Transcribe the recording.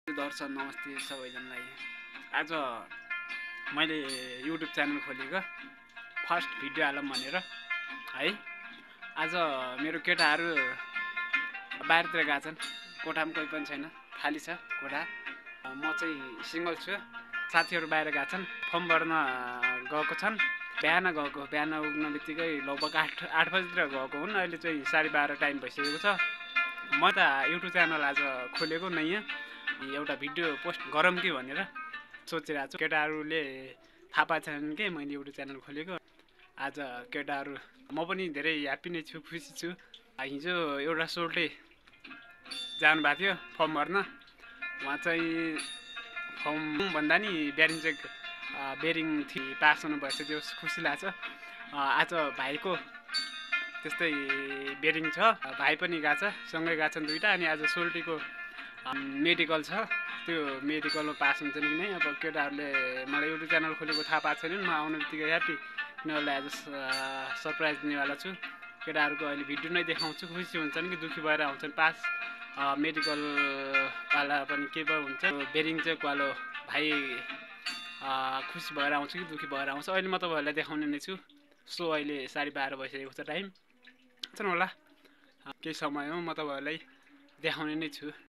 दर्शक नमस्ते सबैजनालाई। आज मैले युट्युब च्यानल खोलेको फर्स्ट भिडियो हालौँ भनेर है। आज मेरो केटाहरू बाहिरतिर गएको छन्, कोठामा कोही पनि छैन, खाली छ कोठा। म चाहिँ सिङ्गल छु। साथीहरू बाहिर गएको छन्, फर्म भर्न गएको छन्। बिहान उठ्न बित्तिकै लगभग 8 बजीतिर गएको हुन्। अहिले चाहिँ 12:30 टाइम भइसकेको छ। म त युट्युब च्यानल आज खोलेको नयाँ एउटा भिडियो पोस्ट गरौँ कि भनेर सोचिरहेको छु। केटाहरूले थाहा पाएको छैनन् कि मैले युट्युब च्यानल खोलेको। आज केटाहरू, म पनि धेरै ह्याप्पी नै छु, खुसी छु। हिजो एउटा सोल्टे जानुभएको थियो फर्म भर्न। उहाँ चाहिँ फर्म भन्दा नि बेरिङ पास हुनुभएछ, त्यो खुसी लाग्छ। आज भाइको त्यस्तै बेरिङ छ, भाइ पनि गएको छ, सँगै गएको छन् दुईवटा। अनि आज सोल्टीको मेडिकल छ, त्यो मेडिकलमा पास हुन्छन् कि नै। अब केटाहरूले मलाई युट्युब च्यानल खोलेको थाहा पाएको छैनन्। म आउने बित्तिकै ह्याप्पी उनीहरूलाई आज सरप्राइज दिनेवाला छु। केटाहरूको अहिले भिडियो नै देखाउँछु। खुसी हुन्छन् कि दुःखी भएर आउँछन्। पास मेडिकलवाला पनि के पो हुन्छ, बेरिङ चाहिँ क्वालो भाइ खुसी भएर आउँछु कि दुःखी भएर आउँछ, अहिले म तपाईँहरूलाई देखाउने नै छु। सो अहिले 12:30 भइसकेको छ टाइम। होला केही समयमा म तपाईँहरूलाई देखाउने नै छु।